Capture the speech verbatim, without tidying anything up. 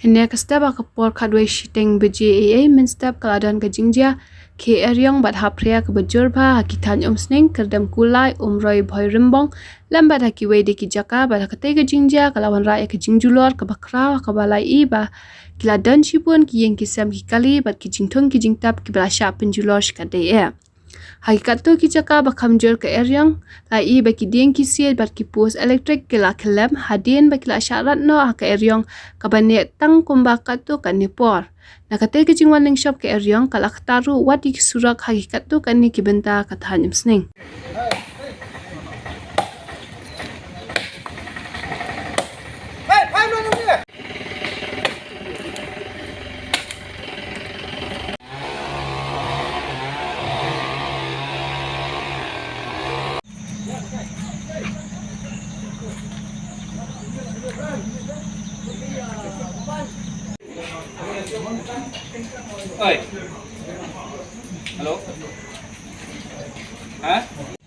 Hynne ka step ha ka por khatwei shiteng baje eiei mynstep ka la don ka jingjia ka eriong bad ha phria kaba jur bha ha ki thaiñ Umsning, Kyrdem Kulai, Umroi, Bhoirymbong, lem bad ha kiwei de ki jaka bad ha katei ka jingjia ka la wanrah ïa ka jingjulor kaba khraw ha kaba la ïohi ba ki la don shibun ki ïing ki sem ki kali bad ki jingthung ki jingtap kiba la shah pynjulor shikatdei eh. Ha ki katto ki jaka ba kham jur ka eriong, la ïohi ba ki dieng ki siej bad ki post elektrik ki la khyllem hadien ba ki la shah rat noh ha ka eriong kaba neh tang kumba katto katne por. Na katei ka jingwan lyngshop ka eriong ka la ktah ruh wat ïa ki surok ha ki katto katne ki bynta ka thaiñ Umsning. Oi. Hello. Ha?